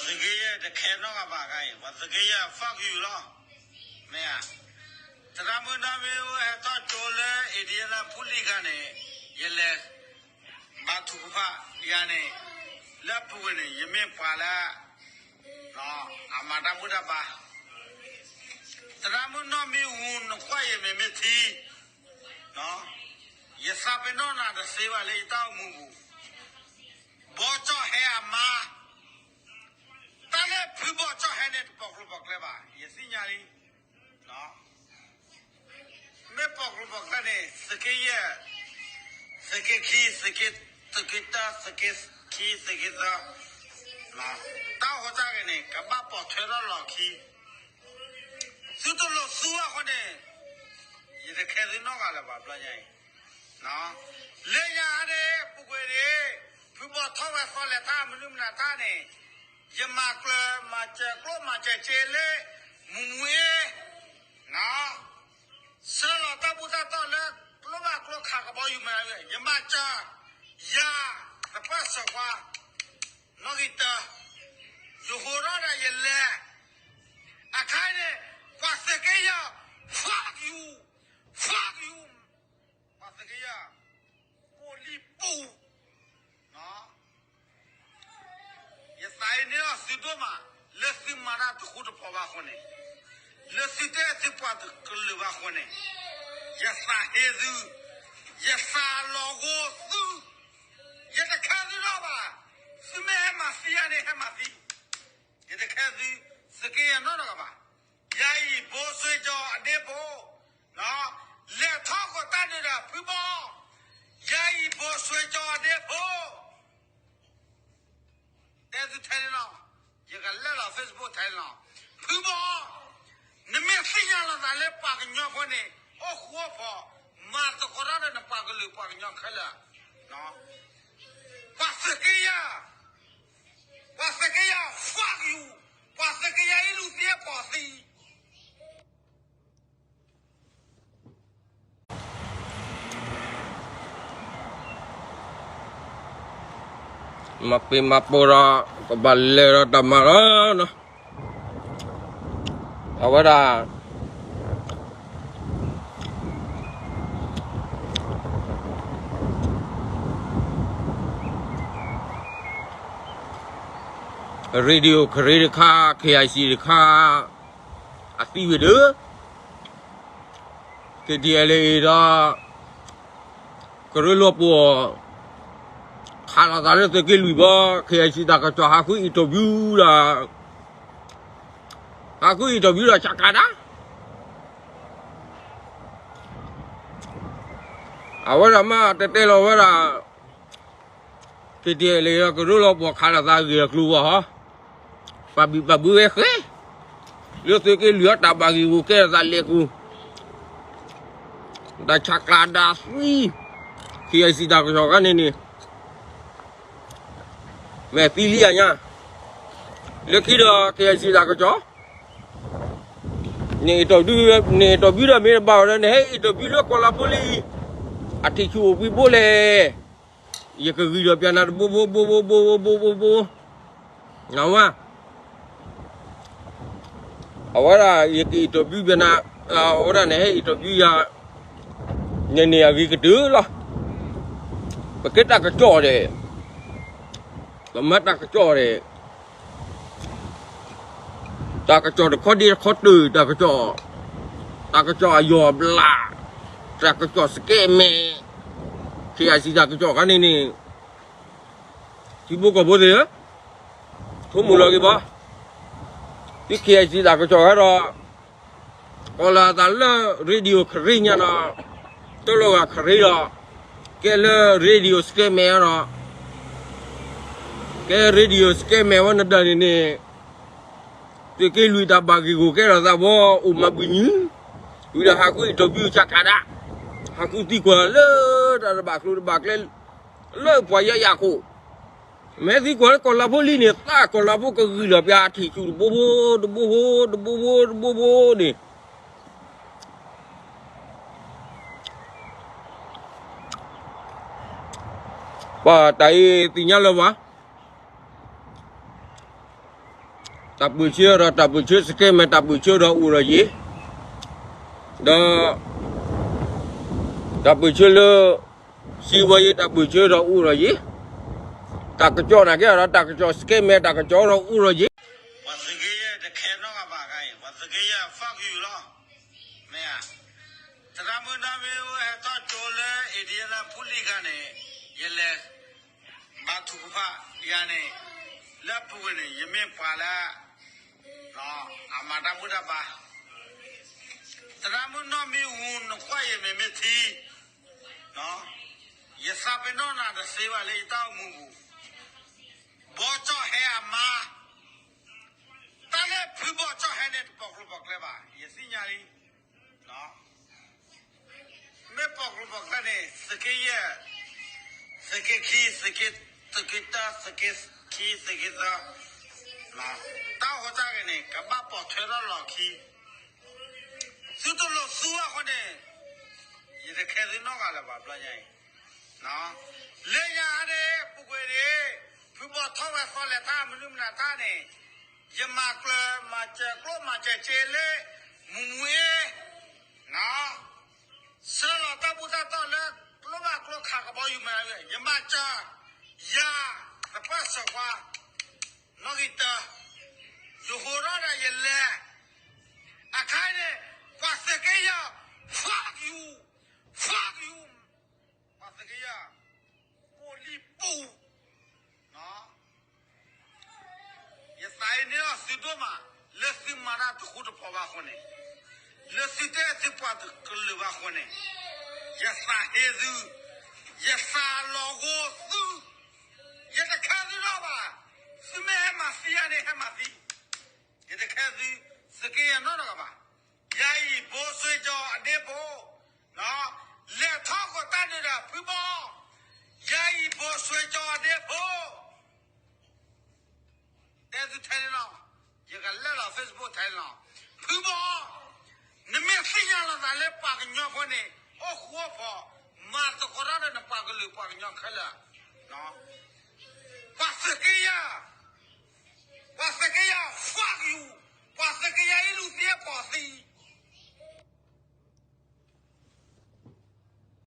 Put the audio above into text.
သုးက့ယဲၢ်တခဲနီတဂၤဘၣ်ခါအံၤ, ပှၤသုးက့ယဲၢ် fuck you လီၤ. မ့ၢ်ဧါ. သရၣ်မုၣ်နီၢ်မ့ၢ်အိၣ်ဟဲထီၣ်ကၠိလၢ Indianapolis ခါန့ၣ်, ယလဲၤ ဘါထုကဖၣ်ယၤန့ၣ်, လၢအပူၤကွံာ်န့ၣ် ယမ့ၢ်ပှၤလၢ အမၤတၢ်ဘူၣ်တၢ်ဘါ, သရၣ်မုၣ်နီၢ်မ့ၢ်ဝူနကွၢ်ယမဲာ်မ့ၢ်ထံ, ယသးပ့ၤနီၣ်နၤတသ့ဘၣ်လၢယတၢ်အိၣ်မူပူၤ, ဘီကၠီၣ်ဟဲအမါ, တၢ်လၢဖုဘီကၠီၣ်ဟဲန့ၣ် တပိာ်ကျိၤပိာ်ကျဲဘၣ်, ယသ့ၣ်ညါလံ. မ့ၢ်ပိာ်ကျိၤပိာ်ကျဲန့ၣ် သုးက့ယဲၢ်, သုးက့ခံ, သုးက့, သုးက့တၢ, သုးက့ခံ, သုးက့သၢ, တၢ်ဟိတၢ်ဂဲၤန့ၣ် ကဘၣ်ပိာ်ထွဲထီၣ်လီၢ်ခံ, သုတလိၣ်သူဘၣ်အဃိန့ၣ်, ယတခဲသုနီတဂၤလၢၤဘၣ်ဘျီညါအံၤ, လၢညါန့ၣ် ပူၤကွံာ်န့ၣ်, ဖုဘီထီၣ်ဝဲသီလဲၤတၢ်မနုၤမနုၤတၢ်န့ၣ်, ယမၤကျၢၤမၤစၢၤကျိၣ်မၤစၢၤစ့လၢ မူမူအ့, ဆှၢလီၤတၢ်ဘူၣ်တၢ်တီၢ်လၢ ကျိဘၣ်ကျိခးကဘီယူၤမး, ယမၤစၢၤ, ယၤ, သပၢၢ်စၢၤခွါ, နီၣ်ဂံၢ်တၢ, ယဟိးထီၣ်ဒီးယလဲၤ, အခါန့ၣ်, ပှၤသုးက့ယဲၢ်, fuck you, fuck you, ပှၤသုးက့ယဲၢ်, ပိာ်လံပိာ် ယသးအံၤန့ၢ်အီၤသုဒိၣ်မး, လၢသုမၤတၢ်တဃူတဖိးဘၣ်အဃိန့ၣ်, လၢသုတဲသုပှၤတကလုာ်ဘၣ်အဃိန့ၣ်, ယသးဟ့သု, ယသးလီၤဂိသု, ယတခဲသုနီတဂၤဘၣ်, သုမ့ၢ်ဟဲမၤသံယၤန့ၣ် ဟဲမၤသံ, ယတခဲသု, သုးက့ယဲၢ်နီတဂၤဘၣ်. ယၤအံၤဘိဆွ့ကၠီအဒ့ဖိ, လဲၤထီၣ်ကီးတၢ်ဒုးဒီးဖုဘီ, ယၤအံၤဘိဆွ့ကၠီအဒ့ဖိ တဲသုထဲန့ၣ်လီၤ, ယကလဲၤလီၤ Facebook ထဲန့ၣ်လီၤ, ဖုဘီ, နမ့ၢ်သ့ၣ်ညါလီၤသးလၢပှၤကညီဖိန့ၣ်, အိၣ်ဃူအိၣ်ဖိး, မၤသကိးတၢ်ဒီးနပှၤကလုာ်ပှၤကညီခဲလၢာ်, ပှၤသုးက့ယဲၢ်, ပှၤသုးက့ယဲၢ် fuck you, ပှၤသုးက့ယဲၢ်အံၤလူၤသံအပိာ်သံ မၤပ့ၤမၤပိာ်ဒီး ကဘၣ်လဲၤဒီးတၢ်မၤလီၤ, အဝဲဒၣ် radio ခရံာ်တခါ KIC တခါ အသံဝံၤဒီး KTLA ဒီး ကရၢလီၤပှီၢ် ခးလိာ်သးလၢသုးက့လွံၢ်ဘီ KIC တၢ်ကစီၣ်ဟးဃု interview ဒီး ဟးဃု interview ဒီး ဆးကၤဒါ အဝဲဒၣ်မ့ၢ်တဲတဲလီၤဝဲဒၣ် KTLA ဒီးကရၢလီၤပှီၢ်ခးလိာ်သးဂ့ၢ်အကျိၤဂီၢ်ဟီ ပာ်ဘံၣ်ပာ်ဘၢဝဲဃဲ လၢသုးက့လွံၢ်အတၢ်ဘၣ်ဂ့ၢ်ဂီၢ်ကဲထီၣ်သးလဲၤကျိၤ တၢ်ဆးကၤဒါသံ KIC တၢ်ကစီၣ်ခါန့ၣ်န့ၣ် မ့ၢ်သံလံအညါ လၢခံဒီး KIC တၢ်ကစီၣ် န interview ဒီးမ့ၢ်တဘၣ်ဝဲဒီး နဟဲ interview လၢကီၢ်လါဖိလံ အထံၣ်ဆူၣ်အိၣ်ဘှံးဘိလဲၣ် ယကဂံၢ်ဒီးပျးနၤတဘိဘိဘိဘိဘိဘိဘိဘိ နဝါ အဝဲဒၣ် ယက interview ပျးနၤ အဝဲဒၣ်န့ၣ်ဟဲ interview ယၤ န့ၣ်န့ၣ်အဂ့ၤကတၢၢ်လီၤ ပကဲတၢ်ကစီၣ်ဒီး ပမၤတၢ်ကစီၣ်ဒီး တၢ်ကစီၣ်တခီဒ့တခီတၢၢ် တၢ်ကစီၣ် တၢ်ကစီၣ်အယီၢ်အဘျး တၢ်ကစီၣ်စကဲမဲာ် KIC တၢ်ကစီၣ်ခါန့ၣ်န့ၣ် ထံဖိကီၢ်ဖိသ့ၣ်ဧၢ ဆိကမိၣ်လီၤက့ၤဘၣ် သု KIC တၢ်ကစီၣ်ခါဒီး ကီၤလၤသးလၢ radio ခရံာ်ညါဒီး တလီၤဂာ်ခရံာ်ဒီး ကဲလၢ radio စကဲမဲာ်ဒီး ကဲ radio စကဲမဲာ်ဝဲနဒၢးန့ၣ်န့ၣ် သုးက့လွံၢ်တၢ်ဘၣ်ဂ့ၢ်ဂီၢ်ကဲထီၣ်သးဘီ အိၣ်မၤဘှံးနံၤ ဝံၤဒီးဟးဃု interview ဆးကၤဒါ ဟးဃုသံကွၢ်လၢတၢ်တဘၣ်ကျိၤတဘၣ်ကျဲ လၢပှၤယါယၤခိၣ် မ့ၢ်သံကွၢ်လၢကီၢ်လါဖိလံန့ၣ် သးကီၢ်လါဖိကဂံၢ်လီၤပျးထံၣ်ဆူၣ်တဘိဘိ တဘိဘိ တဘိဘိ တဘိဘိန့ၣ် ပှၤတၢ်အံၤသ့ၣ်ညါလၢၤဘၣ် တၢ်ပၢဆှၢဒီး တၢ်ပၢဆှၢ scammer တၢ်ပၢဆှၢဒီးအိၣ်ဒီးယံၤ, ဒီး တၢ်ပၢဆှၢလၢ စံးဝဲယံၤ တၢ်ပၢဆှၢဒီးအိၣ်ဒီးယံၤ, တၢ်ကစီၣ်နာ်က့ဒီး တၢ်ကစီၣ် scammer တၢ်ကစီၣ်ဒီးအိၣ်ဒီးယံၤ, ပှၤသုးက့ယဲၢ်တခဲနီတဂၤဘၣ်ခါအံၤ ပှၤသုးက့ယဲၢ် fuck you လီၤ, မ့ၢ်ဧါ, သရၣ်မုၣ်နီၢ်မ့ၢ်အိၣ်ဟဲထီၣ်ကၠိလၢ Indianapolis ခါန့ၣ် ယလဲၤ ဘါထုကဖၣ်ယၤန့ၣ်, လၢအပူၤကွံာ်န့ၣ် ယမ့ၢ်ပှၤလၢ အမၤတၢ်ဘူၣ်တၢ်ဘါ, သရၣ်မုၣ်နီၢ်မ့ၢ်ဝူ နကွၢ်ယမ့ၢ်မ့ၢ်ထံ, ယသးပ့ၤနီၣ်နၤတသ့ဘၣ်လၢယတၢ်အိၣ်မူပူၤ, ဘီကၠီၣ်ဟဲအမါ, တၢ်လၢဖုဘီကၠီၣ်ဟဲန့ၣ် တပိာ်ကျိၤပိာ်ကျဲဘၣ် ယသ့ၣ်ညါလံ မ့ၢ်ပိာ်ကျိၤပိာ်ကျဲန့ၣ် သုးက့ယဲၢ်, သုးက့ခံ, သုးက့တၢ, သုးက့ခံ, သုးက့သၢ, တၢ်အိၣ်တၢ်ဂ့ၤန့ၣ် ကဘၣ်ပိာ်ထွဲထီၣ်လီၢ်ခံ, သုတလိၣ်သူအဃိန့ၣ်, ယတခဲသုနီတဂၤလၢၤဘၣ်ဘျီညါအံၤ, လၢညါန့ၣ် ပူၤကွံာ်န့ၣ်, ဖုဘီထီၣ်ဝဲသီလဲၤထါ မနုၤမနုၤထါန့ၣ်, ယမၤကျၢၤမၤစၢၤကျိၣ်မၤစၢၤစ့လၢ မူမူအ့ ဆှၢလီၤတၢ်ဘူၣ်တၢ်တီၢ်လၢ ကျိဘၣ်ကျိခးကဘီယူၤမး, ယမၤစၢၤ, ယၤ, သပၢၢ်စၢၤခွါ, နီၣ်ဂံၢ်တၢ, ယဟိးထီၣ်ဒီးယလဲၤ, အခါန့ၣ်, ပှၤသုးက့ယဲၢ်, fuck you, fuck you, ပှၤသုးက့ယဲၢ်, ပိာ်လံပူၤ ယသးအ့န့ၢ်အီၤသုဒိၣ်မး, လၢသုမၤတၢ်တဃူတဖိးဘၣ်အဃိန့ၣ်, လၢသုတဲသုပှၤတကလုာ်ဘၣ်အဃိန့ၣ်, ယသးဟ့သု, ယသးလီၤဂိသု, ယတခဲသုနီတဂၤဘၣ်, သုမ့ၢ်ဟဲမၤသံယၤန့ၣ် ဟဲမၤသံ, ယတခဲသု, သုးက့ယဲၢ်နီတဂၤဘၣ်, ယၤအံၤဘိစွ့ကၠီအဒ့ဖိ, လဲၤထီၣ်ဃီၤတၢ်ဒုးဒီးဖုဘီ, ယၤအံၤဘိစွ့ကၠီအဒ့ဖိ တဲသုထဲန့ၣ်လီၤ, ယကလဲၤလီၤ Facebook ထဲန့ၣ်လီၤ, ဖုဘီ, နမ့ၢ်သ့ၣ်ညါလီၤသးလၢပှၤကညီဖိန့ၣ်, အိၣ်ဃူအိၣ်ဖိး, မၤသကိးတၢ်ဒီးနပှၤကလုာ်ပှၤကညီခဲလၢာ်, ပှၤသုးက့